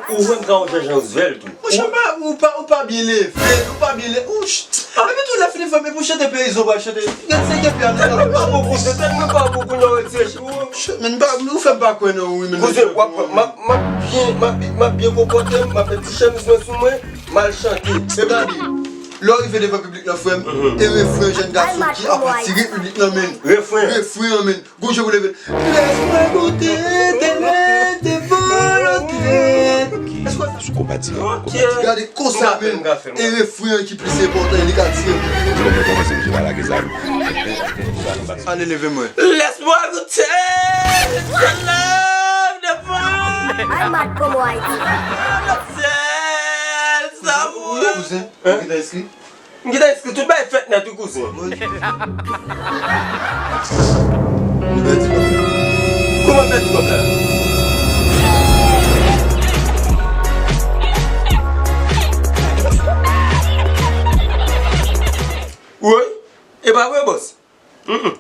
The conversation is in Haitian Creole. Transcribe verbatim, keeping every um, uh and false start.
Ou wè m ka wè jan jan ou zwèl tou. Monchè, pa, ou pa, ou pa byen leve, ou pa byen leve. Ou ch-, epi tou lè fini fè, men pou chante peyizan, ou pral chante. Gad se ke pya nou pa bon kote, tèt mwen pa bon kounye a, ou retire cheve ou. Ch-, men pa, ou fè m pa kwè nan ou, wi, men. Kouzen, w ap, m ap, m ap byen, m ap, m ap byen konpòte m, m ap met ti chemiz mwen sou mwen, m al chante. E gade, lè w rive devan piblik lan, frè m, e refren jèn gason ki ap retire piblik lan, men. Refren. Refren an, men. Gon jan pou leve. Laisse-moi goûter tes lèvres de volonté. Èske w konpati? Gade konsa menm. E refren an ki plis enpòtan, li ka tire. Di lè mwen kòmanse, misye pa lage zam. Ale, leve mwen. Laisse-moi goûter tes lèvres de volonté. Ay, mat kòm w Ayiti. Kouzen, ou gentan enskri? M gentan enskri, tout bagay fèt nèt wi, kouzen. Nou pèdi kòb la. Kòman pèdi kòb la? Woy, e pa vre, bòs? Mm, mm.